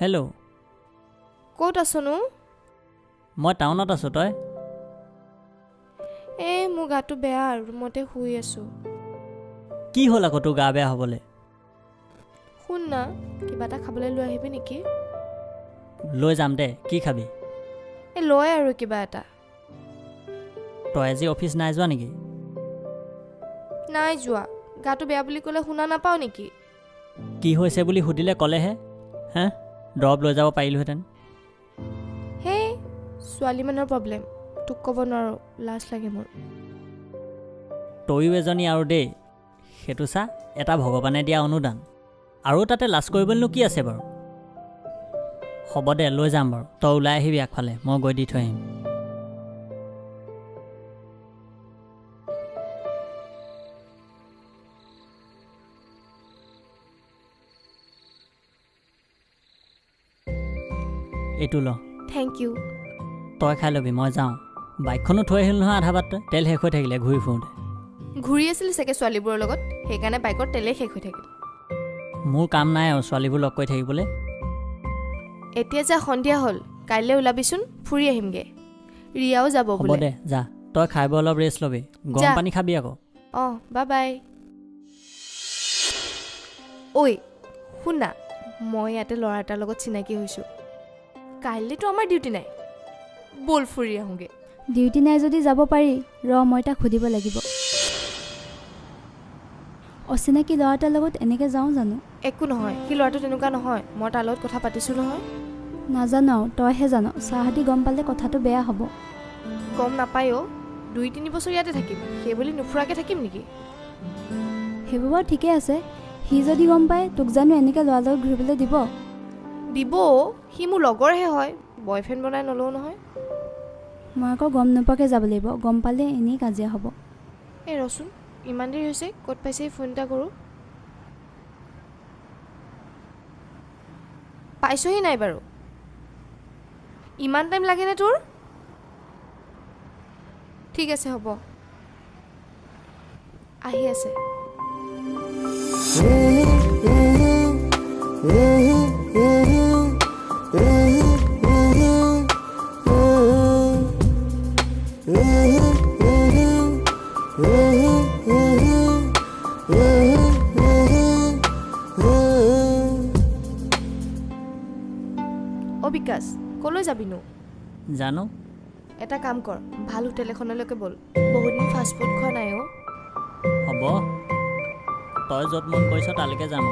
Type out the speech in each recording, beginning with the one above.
Hello'. ক'ত আছনো? মই টাউনত আছোঁ, তই? এই মোৰ গাটো বেয়া, ৰুমতে শুই আছোঁ। কি হ'ল আকৌ তোৰ গা বেয়া হ'বলৈ? শুন না, কিবা এটা খাবলৈ লৈ আহিবি নেকি? লৈ যাম দে, কি খাবি? এই লয় আৰু কিবা এটা। তই আজি অফিচ নাই যোৱা নেকি? নাই যোৱা, গাটো বেয়া বুলি ক'লে শুনা নাপাওঁ নেকি? কি হৈছে বুলি সুধিলে ক'লেহে হে দৰৱ লৈ যাব পাৰিলোহেঁতেন। হেই, ছোৱালী মানুহৰ প্ৰব্লেম, তোক ক'ব নোৱাৰোঁ, লাজ লাগে মোৰ। তয়ো এজনী আৰু দেই, সেইটো চা এটা ভগৱানে দিয়া অনুদান, আৰু তাতে লাজ কৰিবলৈনো কি আছে বাৰু। হ'ব দে, লৈ যাম বাৰু, তই ওলাই আহিবি আগফালে, মই গৈ দি থৈ আহিম। এইটো ল। Thank you. তই খাই ল'বি, মই যাওঁ। বাইকখনো থৈ আহিল নহয় আধা বাটতে, তেল শেষ হৈ থাকিলে ঘূৰি ফুৰোঁতে। ঘূৰি আছিল চাগে ছোৱালীবোৰৰ লগত, সেইকাৰণে বাইকৰ তেলেই শেষ হৈ থাকিল। মোৰ কাম নাই আৰু ছোৱালীবোৰ লগ কৰি থাকিবলৈ। এতিয়া যা, সন্ধিয়া হ'ল, কাইলৈ ওলাবিচোন, ফুৰি আহিমগৈ। ৰিয়াও যাব হ'ব দে, যা, তই খাই বৈ অলপ ৰেষ্ট ল'বি, গৰম পানী খাবি আকৌ। অঁ, বাই বাই। ঐ শুনা, মই ইয়াতে ল'ৰা এটাৰ লগত চিনাকি হৈছোঁ, কাইলৈতো আমাৰ ডিউটি নাই, ব'ল ফুৰি আহোঁগৈ। ডিউটি নাই যদি যাব পাৰি, ৰ মই তাক সুধিব লাগিব। অচিনাকি ল'ৰা এটাৰ লগত এনেকৈ যাওঁ জানো? একো নহয়, সি ল'ৰাটো তেনেকুৱা নহয়, মই তাৰ লগত কথা পাতিছোঁ নহয়। নাজানো, তইহে জান, ছাৰহঁতি গম পালে কথাটো বেয়া হ'ব। গম নাপায় অ', 2-3 বছৰ ইয়াতে থাকিম, সেইবুলি নুফুৰাকৈ থাকিম নেকি? সেইবোৰ বাৰু ঠিকে আছে, সি যদি গম পায় তোক জানো এনেকৈ ল'ৰাৰ লগত ঘূৰিবলৈ দিব? দিব, সি মোৰ লগৰহে হয়, বয়ফ্ৰেণ্ড বনাই নলওঁ নহয়। মই আকৌ গম নোপোৱাকৈ যাব লাগিব, গম পালে এনেই কাজিয়া হ'ব। এই ৰচোন, ইমান দেৰি হৈছে, ক'ত পাইছেহি ফোন এটা কৰোঁ। পাইছহি নাই বাৰু? ইমান টাইম লাগেনে তোৰ? ঠিক আছে হ'ব, আহি আছে। অ বিকাশ, ক'লৈ যাবিনো? জানো। এটা কাম কৰ, ভাল হোটেল এখনলৈকে ব'ল, বহুত দিন ফাষ্ট ফুড খোৱা নাই অ'। হ'ব, তই য'ত মন কৰিছ তালৈকে যাম।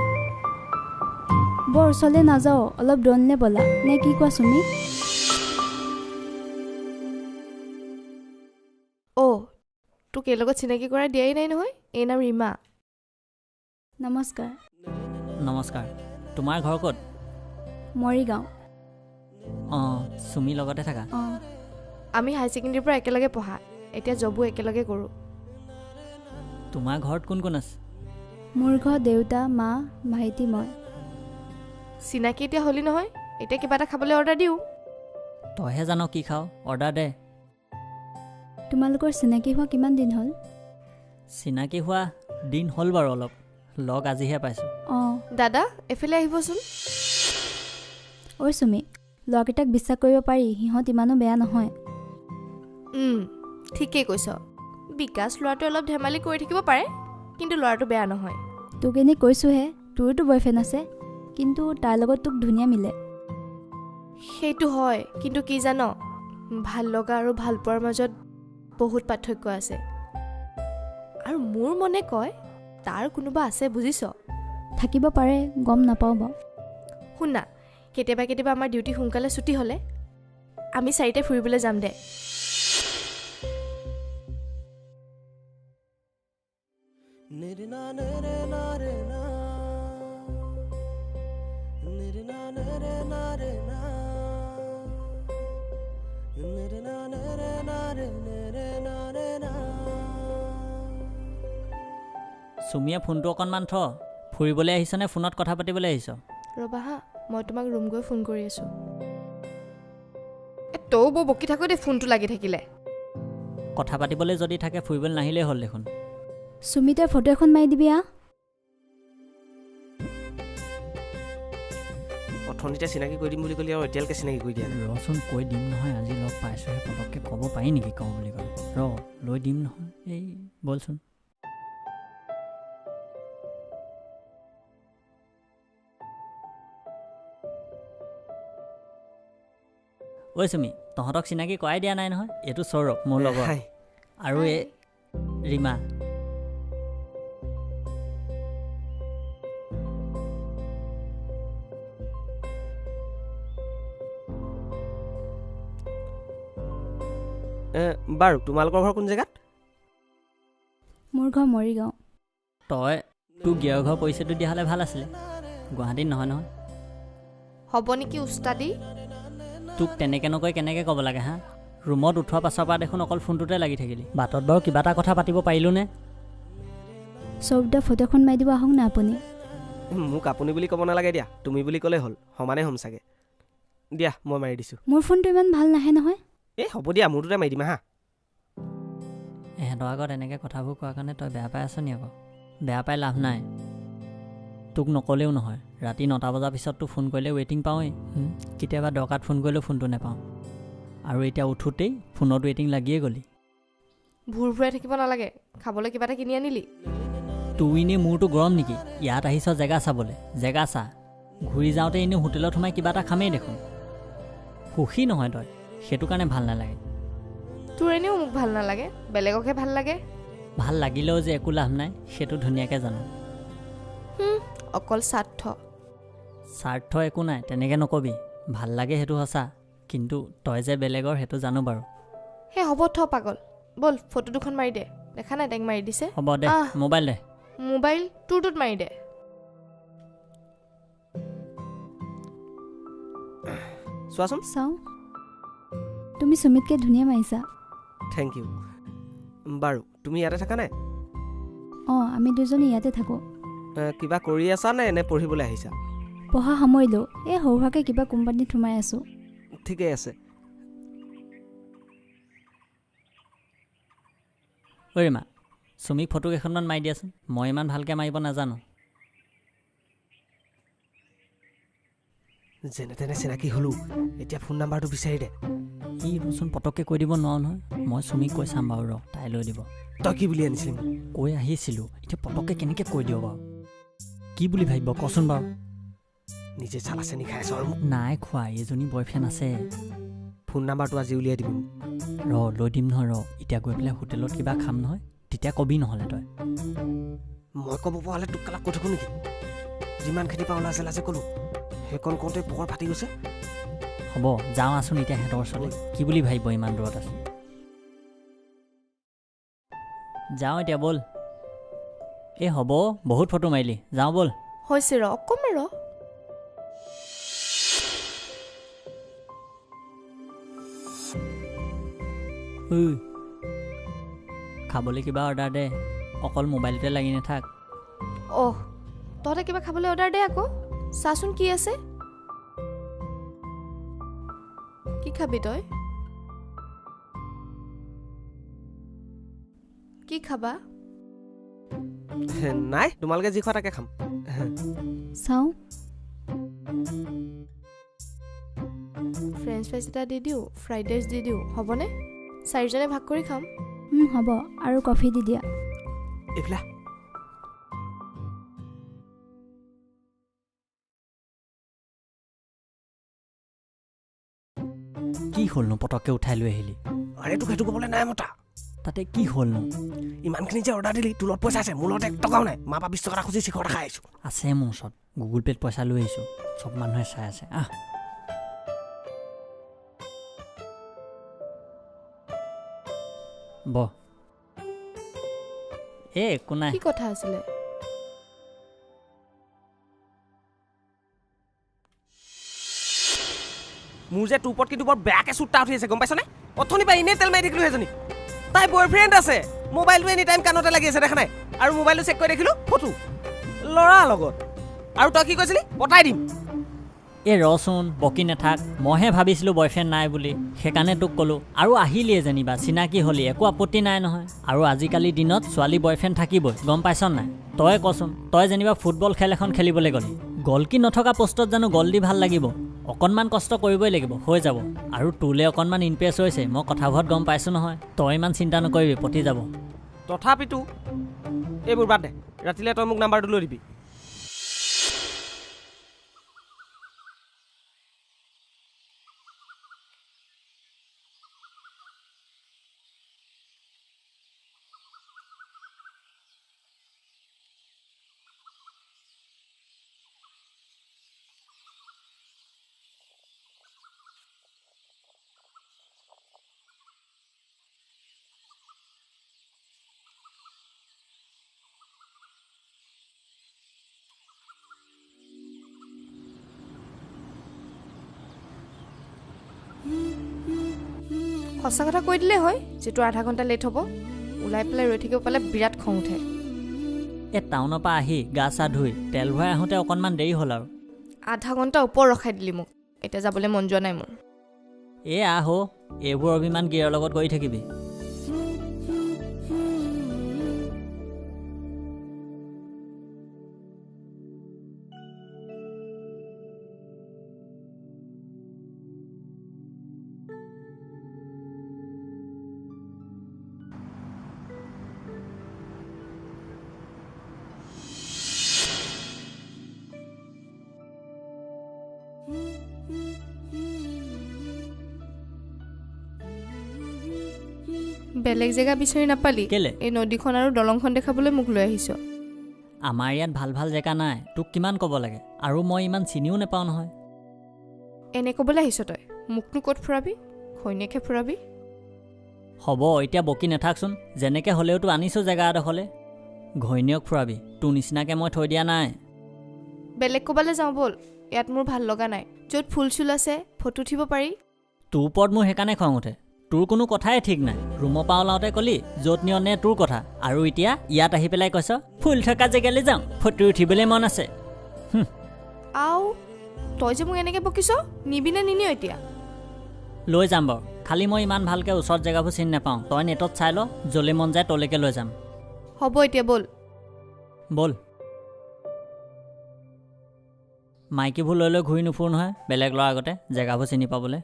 বৰ ওচৰলৈ নাযাওঁ, অলপ দূৰণিলৈ ব'লা, নে কি কোৱা চুমি? অ' তোক এই লগত চিনাকি কৰাই দিয়াই নাই নহয়, এই নাম ৰীমা। নমস্কাৰ। নমস্কাৰ। তোমাৰ ঘৰ ক'ত? মৰিগাঁও। অঁ, চুমি লগতে থাকা? অঁ। আমি হাই ছেকেণ্ডেৰীৰ পৰা একেলগে পঢ়া, এতিয়া জবো একেলগে কৰোঁ। তোমাৰ ঘৰত কোন কোন আছে? মোৰ ঘৰত দেউতা, মা, ভাইটি, মই। চিনাকি এতিয়া হ'লি নহয়, এতিয়া কিবা এটা খাবলৈ অৰ্ডাৰ দিওঁ। তইহে জান কি খাওঁ, অৰ্ডাৰ দে। তোমালোকৰ চিনাকি হোৱা কিমান দিন হ'ল? চিনাকি হোৱা দিন হ'ল বাৰু অলপ, লগ আজিহে পাইছোঁ। অঁ। দাদা এইফালে আহিবচোন। ঐ চুমি, ল'ৰাকেইটাক বিশ্বাস কৰিব পাৰি, সিহঁত ইমানো বেয়া নহয়। ঠিকেই কৈছ, বিকাশ ল'ৰাটোৱে অলপ ধেমালি কৰি থাকিব পাৰে, কিন্তু ল'ৰাটো বেয়া নহয়। তোক এনেই কৈছোঁহে, তোৰোতো বয়ফ্ৰেণ্ড আছে, কিন্তু তাৰ লগত তোক ধুনীয়া মিলে। সেইটো হয়, কিন্তু কি জান, ভাল লগা আৰু ভাল পোৱাৰ মাজত বহুত পাৰ্থক্য আছে। আৰু মোৰ মনে কয় তাৰ কোনোবা আছে, বুজিছ? থাকিব পাৰে, গম নাপাওঁ বাৰু। শুনা, কেতিয়াবা কেতিয়াবা আমাৰ ডিউটি সোনকালে ছুটি হ'লে আমি চাৰিটাই ফুৰিবলৈ যাম দে। চুমিয়ে ফোনটো অকণমান থ, ফুৰিবলৈ আহিছনে ফোনত কথা পাতিবলৈ আহিছ? ৰ'বা হা, মই তোমাক ৰুম গৈ ফোন কৰি আছোঁ। তয়ো বৰ বকি থাকো দেই ফোনটো লাগি থাকিলে। কথা পাতিবলৈ যদি থাকে ফুৰিবলৈ নাহিলেই হ'ল দেখোন। চুমি, তই ফটো এখন মাৰি দিবি। আহ, অথনিতে চিনাকি কৰি দিম বুলি ক'লি আৰু এতিয়ালৈকে চিনাকি কৰি দিয়া নাই। ৰচোন, কৈ দিম নহয়, আজি লগ পাইছোঁহে, পটককৈ ক'ব পাৰি নেকি কওঁ বুলি ক'লে? ৰ, লৈ দিম নহয়। এই ব'লচোন। ঐ চুমি, তহঁতক চিনাকি কৰাই দিয়া নাই নহয়। এইটো সৌৰভ, মোৰ লগৰ, আৰু এই ৰীমা। বাৰু তোমালোকৰ ঘৰ কোন জেগাত? মোৰ ঘৰ মৰিগাঁও। তই তোৰ গিয়ৰ ঘৰ পৰিচয়টো দিয়া হ'লে ভাল আছিলে, গুৱাহাটীত নহয় নহয়। হ'ব নেকি উস্তাদি? তোক তেনেকৈ নকৈ কেনেকৈ ক'ব লাগে হা? ৰুমত উঠোৱাৰ পাছৰ পৰা দেখোন অকল ফোনটোতে লাগি থাকিলি। বাটত বাৰু কিবা এটা কথা পাতিব পাৰিলোনে? সৌৰভ দা, ফটোখন মাৰি দিব আহক না আপুনি। মোক আপুনি বুলি ক'ব নালাগে দিয়া, তুমি বুলি ক'লেই হ'ল, সমানে হ'ম চাগে। দিয়া, মই মাৰি দিছোঁ। মোৰ ফোনটো ইমান ভাল নাহে নহয়। এই হ'ব দিয়া, মোৰটোতে মাৰি দিম। হা, ইহঁতৰ আগত এনেকৈ কথাবোৰ কোৱাৰ কাৰণে তই বেয়া পাই আছ নি আকৌ? বেয়া পাই লাভ নাই, তোক নক'লেও নহয়। ৰাতি 9টা বজাৰ পিছততো ফোন কৰিলে ৱেইটিং পাওঁৱেই, কেতিয়াবা দৰকাৰত ফোন কৰিলেও ফোনটো নাপাওঁ। আৰু এতিয়া উঠোঁতেই ফোনত ৱেইটিং লাগিয়ে গ'লি। ভুৰ ভুৰাই থাকিব নালাগে, খাবলৈ কিবা এটা কিনি আনিলি? তোৰ এনেই মূৰটো গৰম নেকি? ইয়াত আহিছ জেগা চাবলৈ, জেগা চা। ঘূৰি যাওঁতে এনেই হোটেলত সোমাই কিবা এটা খামেই দেখোন। সুখী নহয় তই, সেইটো কাৰণে ভাল নালাগে। তোৰ এনেও মোক ভাল নালাগে, বেলেগকহে ভাল লাগে। ভাল লাগিলেও যে একো লাভ নাই, সেইটো ধুনীয়াকৈ জানো। অকল স্বাৰ্থ। স্বাৰ্থ একো নাই, তেনেকৈ নকবি। ভাল লাগে সেইটো সঁচা, কিন্তু তই যে বেলেগৰ সেইটো জানো বাৰু। সেই হ'ব থ পাগল, ব'ল ফটো দুখন মাৰি দে। দেখা নাই টেং মাৰি দিছে। হ'ব দে, মোবাইল দে। মোবাইল তোৰটোত মাৰি দে। চোৱাচোন। চাওঁ, তুমি সুমিতকৈ ধুনীয়া মাৰিছা। Thank U. বাৰু তুমি ইয়াতে থাকা নাই? অঁ, আমি দুজনী ইয়াতে থাকোঁ। কিবা কৰি আছা নে এনে পঢ়িবলৈ আহিছা? পঢ়া সামৰিলোঁ, এই সৰু সুৰাকৈ কিবা কোম্পানীত সোমাই আছোঁ। ঠিকেই আছে। ঐ ৰীমা, চুমিক ফটো কেইখনমান মাৰি দিয়াচোন, মই ইমান ভালকৈ মাৰিব নাজানো। যেনে তেনে চিনাকি হ'লোঁ, এতিয়া ফোন নাম্বাৰটো বিচাৰি দে। ই ৰচোন, পটককৈ কৈ দিব নোৱাৰোঁ নহয়। মই চুমিক কৈ চাম বাৰু, ৰ, তাই লৈ দিব। তই কি বুলি আনিছিলি? কৈ আহিছিলোঁ, এতিয়া পটককৈ কেনেকৈ কৈ দিওঁ বাৰু? কি বুলি ভাবিব কচোন বাৰু? নিজে চালা চেনি খাই আছ আৰু? নাই খোৱা, এইজনী বয়ফ্ৰেণ্ড আছে। ফোন নাম্বাৰটো আজি উলিয়াই দিবি। ৰ, লৈ দিম নহয়, ৰ। এতিয়া গৈ পেলাই হোটেলত কিবা খাম নহয়, তেতিয়া কবি নহ'লে তই। মই ক'ব পৰা হ'লে তোক কালাক কৈ থাকোঁ নেকি? যিমানখিনি পাওঁ লাজে লাজে ক'লোঁ, সেইকণ কওঁতে পকৰ ফাটি গৈছে। হ'ব, যাওঁ আছোন এতিয়া সিহঁতৰ ওচৰলৈ। কি বুলি ভাবিব ইমান দূৰত আছোঁ। যাওঁ এতিয়া, ব'ল। এই হ'ব, বহুত ফটো মাৰিলি, যাওঁ ব'ল। হৈছে ৰ, অকণমান ৰ। খাবলৈ কিবা অৰ্ডাৰ দে, অকল মোবাইলতে লাগি নাথাক। অহ, তহঁতে কিবা খাবলৈ অৰ্ডাৰ দে আকৌ। চাচোন কি আছে। কি খাবি তই? কি খাবা? নাই, তোমালোকে যি খোৱা তাকে খাম। চাওঁ, ফ্ৰেঞ্চ ফ্ৰাইজ এটা দি দিওঁ, ফ্ৰাইড ৰাইচ দি দিওঁ, হ'বনে? চাৰিজনে ভাগ কৰি খাম। হ'ব, আৰু কফি দি দিয়া। এইফালে কি হ'লনো পটককৈ উঠাই লৈ আহিলি? আৰে তোক সেইটো ক'বলৈ নাই মতা। তাতে কি হ'লনো? ইমানখিনি যে অৰ্ডাৰ দিলি, তোৰ লগত পইচা আছে, মোৰ লগত 1 টকাও নাই। মা পৰা 20 টকা এটা খুজি শিখৰ এটা খাই আহিছোঁ। আছে মোৰ ওচৰত, গুগল পে'ত পইচা লৈ আহিছোঁ। চব মানুহে চাই আছে। আহ, বহ। এই একো নাই। কি কথা আছিলে? মোৰ যে তোৰ ওপৰত কিন্তু বৰ বেয়াকৈ চুটটা উঠি আছে, গম পাইছনে? অথনিৰ পৰা এনেই তেল মাৰি থাকিলোঁ সেইজনী। তাই বয়ফ্ৰেণ্ড আছে, মোবাইলটো এনি টাইম কাণতে লাগি আছে, দেখা নাই? আৰু মোবাইলটো চেক কৰি দেখিলোঁ ফটো ল'ৰাৰ লগত। আৰু তই কি কৈছিলি? পতাই দিম। এই ৰচোন, বকি নাথাক। মইহে ভাবিছিলোঁ বয়ফ্ৰেণ্ড নাই বুলি, সেইকাৰণে তোক ক'লোঁ। আৰু আহিলিয়ে যেনিবা, চিনাকি হ'লি, একো আপত্তি নাই নহয়। আৰু আজিকালি দিনত ছোৱালী বয়ফ্ৰেণ্ড থাকিবই, গম পাইছ নাই? তই কচোন, তই যেনিবা ফুটবল খেল এখন খেলিবলৈ গ'লি, গলকি নথকা পোষ্টত জানো গল দি ভাল লাগিব? অকণমান কষ্ট কৰিবই লাগিব, হৈ যাব। আৰু তোলৈ অকণমান ইমপ্ৰেছ হৈছে, মই কথাবোৰত গম পাইছোঁ নহয়। তই ইমান চিন্তা নকৰিবি, পতি যাব। তথাপিতো এইবোৰ বাদ দে, ৰাতিলৈ তই মোক নাম্বাৰটো লৈ দিবি। সঁচা কথা কৈ দিলে হয় যিটো আধা ঘণ্টা লেট হ'ব, ওলাই পেলাই ৰৈ থাকিব পালে বিৰাট খং উঠে। এই টাউনৰ পৰা আহি গা চা ধুই তেল ভৰাই আহোঁতে অকণমান দেৰি হ'ল আৰু। আধা ঘণ্টা ওপৰ ৰখাই দিলি মোক, এতিয়া যাবলৈ মন যোৱা নাই মোৰ। এই আহ, এইবোৰ অভিমান গিয়াৰৰ লগত কৰি থাকিবি। বেলেগ জেগা বিচাৰি নাপালি? এই নদীখন আৰু দলংখন দেখাবলৈ মোক লৈ আহিছ। আমাৰ ইয়াত ভাল ভাল জেগা নাই, তোক কিমান ক'ব লাগে? আৰু মই ইমান চিনিও নাপাওঁ নহয়। এনে ক'বলৈ আহিছ তই? মোকনো ক'ত ফুৰাবি, ঘৈণীয়েকহে ফুৰাবি। হ'ব এতিয়া বকি নাথাকচোন, যেনেকৈ হ'লেওতো আনিছোঁ জেগা এডোখৰলৈ। ঘৈণীয়েক ফুৰাবি, তোৰ নিচিনাকৈ মই থৈ দিয়া নাই। বেলেগ ক'ৰবালৈ যাওঁ ব'ল, ইয়াত মোৰ ভাল লগা নাই। য'ত ফুল চুল আছে, ফটো উঠিব পাৰি। তোৰ ওপৰত মোৰ সেইকাৰণে খং উঠে, তোৰ কোনো কথাই ঠিক নাই। ৰুমৰ পৰা ওলাওঁতে ক'লি য'ত নিয় নে তোৰ কথা, আৰু এতিয়া ইয়াত আহি পেলাই কৈছ ফুল থকা জেগালৈ যাওঁ, ফটো উঠিবলৈ মন আছে। আও তই যে মোক এনেকৈ বকিছ, নিবি নে নিনিয় এতিয়া? লৈ যাম বাৰু, খালি মই ইমান ভালকৈ ওচৰত জেগাবোৰ চিনি নাপাওঁ। তই নেটত চাই ল, য'লৈ মন যায় তলৈকে লৈ যাম। হ'ব এতিয়া ব'ল। ব'ল। মাইকীবোৰ লৈ লৈ ঘূৰি নুফুৰো নহয়, বেলেগ ল'ৰা আগতে জেগাবোৰ চিনি পাবলৈ।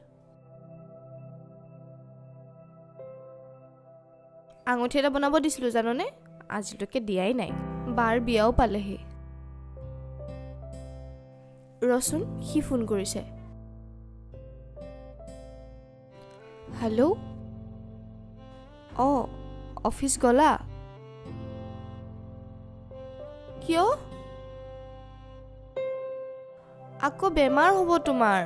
আঙুঠি এটা বনাব দিছিলোঁ জাননে, আজিলৈকে দিয়াই নাই। বাৰ বিয়াও পালেহি। ৰচোন, সি ফোন কৰিছে। হেল্ল', অঁ অফিচ গ'লা? কিয় আকৌ বেমাৰ হ'ব তোমাৰ?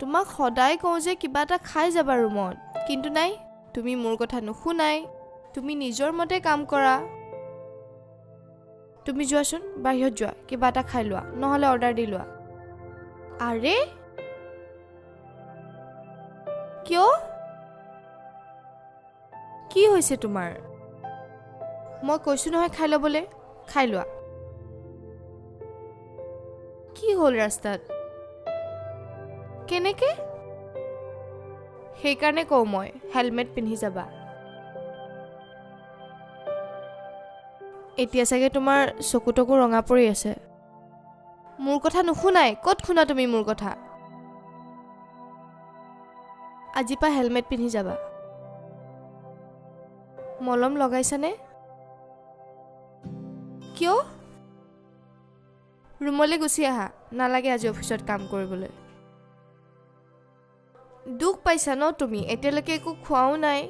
তোমাক সদায় কওঁ যে কিবা এটা খাই যাবা ৰুমত, কিন্তু নাই, তুমি মোৰ কথা নুশুনাই। তুমি নিজৰ মতে কাম কৰা। তুমি যোৱাচোন বাহিৰত যোৱা, কিবা এটা খাই লোৱা, নহ'লে অৰ্ডাৰ দি লোৱা। আৰে কিয়, কি হৈছে তোমাৰ? মই কৈছোঁ নহয় খাই ল'বলৈ, খাই লোৱা। কি হ'ল ৰাস্তাত কেনেকে? সেইকাৰণে কওঁ মই হেলমেট পিন্ধি যাবা। এতিয়া চাগে তোমাৰ চকু টকু ৰঙা পৰি আছে। মোৰ কথা নুশুনাই, ক'ত শুনা তুমি মোৰ কথা? আজিৰ পৰা হেলমেট পিন্ধি যাবা। মলম লগাইছানে? কিয়? ৰুমলৈ গুচি আহা, নালাগে আজি অফিচত কাম কৰিবলৈ। দুখ পাইছা ন তুমি, এতিয়ালৈকে একো খোৱাও নাই।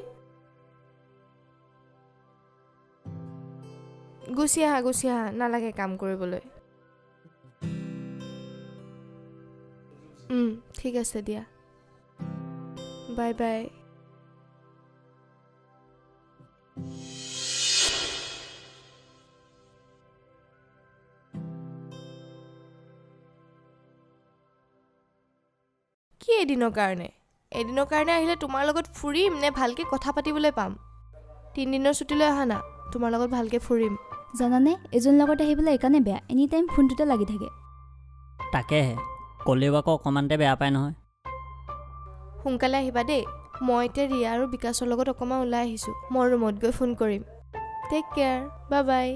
গুচি আহা, গুচি আহা, নালাগে কাম কৰিবলৈ। ঠিক আছে দিয়া, বাই বাই। কি এদিনৰ কাৰণে? এদিনৰ কাৰণে আহিলে তোমাৰ লগত ফুৰিম নে ভালকৈ কথা পাতিবলৈ পাম? তিনিদিনৰ ছুটীলৈ অহা না, তোমাৰ লগত ভালকৈ ফুৰিম। জানানে, এজন লগত আহিবলৈ এইকাৰণে বেয়া, এনি টাইম ফোনটোতে লাগি থাকে। তাকেহে, ক'লেও আকৌ অকণমানতে বেয়া পায় নহয়। সোনকালে আহিবা দেই, মই এতিয়া ৰিয়া আৰু বিকাশৰ লগত অকণমান ওলাই আহিছোঁ। মই ৰুমত গৈ ফোন কৰিম। Take care, bye bye.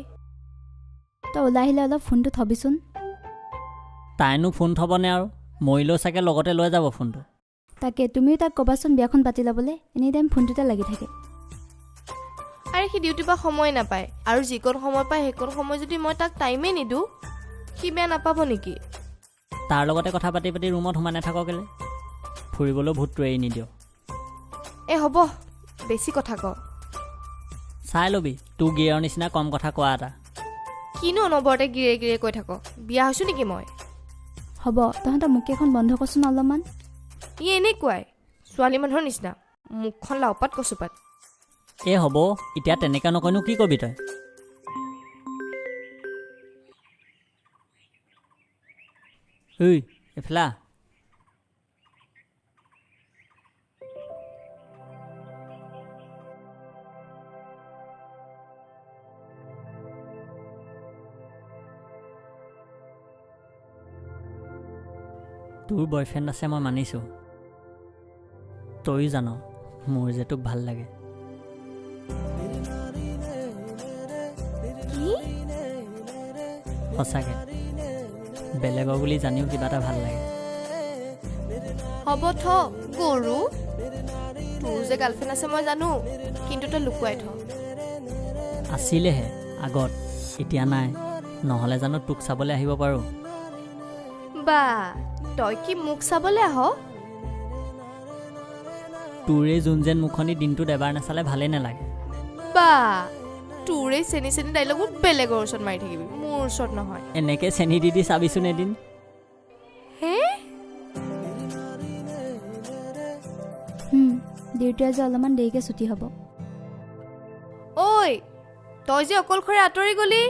তই ওলাই আহিলে অলপ ফোনটো থবিচোন। তাইনো ফোন থ'বনে আৰু? মৰিলেও চাগে লগতে লৈ যাব ফোনটো। তাকে, তুমিও তাক ক'বাচোন বিয়াখন পাতি ল'বলৈ, এনি টাইম ফোনটোতে লাগি থাকে। আৰে সি ডিউটিৰ পৰা সময় নাপায়, আৰু যিকণ সময় পায় সেইকণ সময় যদি মই তাক টাইমেই নিদিওঁ, সি বেয়া নাপাব নেকি? তাৰ লগতে কথা পাতি পাতি ৰুমত সোমাই নাথাক কেলে? ফুৰিবলৈও ভূতটো এৰি নিদিয়। এ হ'ব, বেছি কথা ক। চাই ল'বি, তোৰ গিয়েৰৰ নিচিনা কম কথা কোৱা এটা। কিনো অনবৰতে গিৰে গিৰে কৈ থাক, বিয়া হৈছোঁ নেকি মই? হ'ব, তহঁতৰ মুখকেইখন বন্ধ কৰচোন অলপমান। ই এনেকুৱাই ছোৱালী মানুহৰ নিচিনা, মুখখন লাওপাত কচুপাত। এই হ'ব, এতিয়া তেনেকৈ নকয়নো কি কবি তই? ঐ এইফালে আহ। তোৰ বয়ফ্ৰেণ্ড আছে মই মানিছোঁ, তয়ো জান মোৰ যে তোক ভাল লাগে। কি? সঁচাকৈ বেলেগৰ বুলি জানিও কিবা এটা ভাল লাগে। হ'ব থ গৰু, তোৰ যে গাৰ্লফ্ৰেণ্ড আছে মই জানো, কিন্তু তই লুকুৱাই থ। আছিলেহে আগত, এতিয়া নাই। নহ'লে জানো তোক চাবলৈ আহিব পাৰোঁ? বা তই কি মোক চাবলৈ আহ? তোৰ এই যোন যেন মুখনি দিনটোত এবাৰ নাচালে ভালেই নালাগে। বা তোৰ এই চেনি চেনি ডাইলগবোৰ বেলেগৰ ওচৰত মাৰি থাকিবি, মোৰ ওচৰত নহয়। এনেকৈ চেনি দি দি চাবিচোন এদিন। হে? ডিউটি আজি অলপমান দেৰিকৈ ছুটি হ'ব। ঐ তই যে অকলশৰে আঁতৰি গ'লি।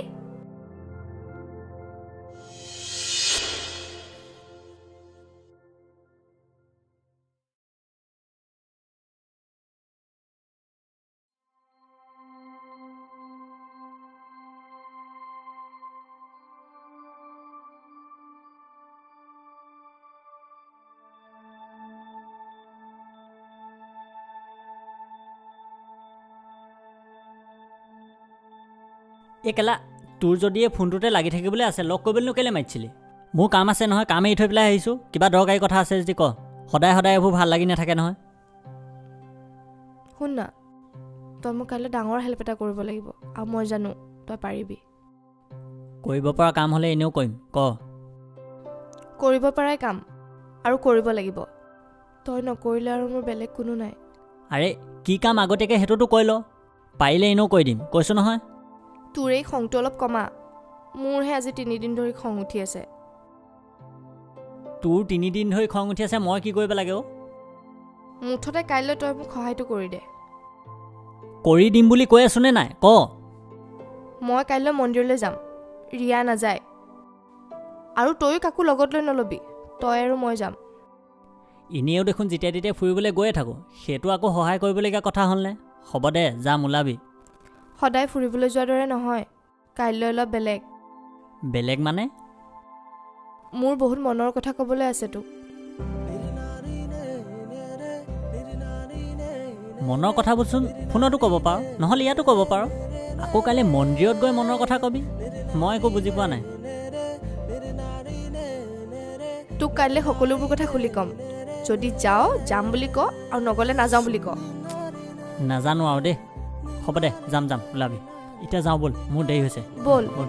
এই কেলা, তোৰ যদি এই ফোনটোতে লাগি থাকিবলৈ আছে, লগ কৰিবলৈনো কেলৈ মাতিছিলি? মোৰ কাম আছে নহয়, কাম এৰি থৈ পেলাই আহিছোঁ। কিবা দৰকাৰী কথা আছে যদি ক, সদায় সদায় এইবোৰ ভাল লাগি নাথাকে নহয়। শুন না, তই মোক কাইলৈ ডাঙৰ হেল্প এটা কৰিব লাগিব, আৰু মই জানো তই পাৰিবি। কৰিব পৰা কাম হ'লে এনেও কৰিম, ক। কৰিব পৰাই কাম, আৰু কৰিব লাগিব। তই নকৰিলে আৰু মোৰ বেলেগ কোনো নাই। আৰে কি কাম আগতীয়াকৈ সেইটোতো কৈ ল, পাৰিলে এনেও কৈ দিম, কৈছোঁ নহয়। তোৰ এই খংটো অলপ কমা, মোৰহে আজি 3 দিন ধৰি খং উঠি আছে। তোৰ 3 দিন ধৰি খং উঠি আছে, মই কি কৰিব লাগে অ'? মুঠতে কাইলৈ তই মোক সহায়টো কৰি দে। কৰি দিম বুলি কৈ আছোনে নাই ক। মই কাইলৈ মন্দিৰলৈ যাম, ৰিয়া নাযায়। আৰু তয়ো কাকো লগত লৈ নল'বি, তই আৰু মই যাম। এনেও দেখোন যেতিয়া তেতিয়া ফুৰিবলৈ গৈয়ে থাকোঁ, সেইটো আকৌ সহায় কৰিবলগীয়া কথা হ'লনে? হ'ব দে, যাম, ওলাবি। সদায় ফুৰিবলৈ যোৱাৰ দৰে নহয়, কাইলৈ অলপ বেলেগ। বেলেগ মানে? মোৰ বহুত মনৰ কথা ক'বলৈ আছে তোক। মনৰ কথাবোৰচোন ফোনতো ক'ব পাৰ, নহ'লে ইয়াতো ক'ব পাৰ। আকৌ কাইলৈ মন্দিৰত গৈ মনৰ কথা কবি? মই একো বুজি পোৱা নাই। তোক কাইলৈ সকলোবোৰ কথা খুলি ক'ম। যদি যাওঁ যাম বুলি ক, আৰু নগ'লে নাযাওঁ বুলি ক। নাজানো আৰু দেই। হ'ব দে, যাম যাম, ওলাবি। এতিয়া যাওঁ ব'ল, মোৰ দেৰি হৈছে। ব'ল। ব'ল।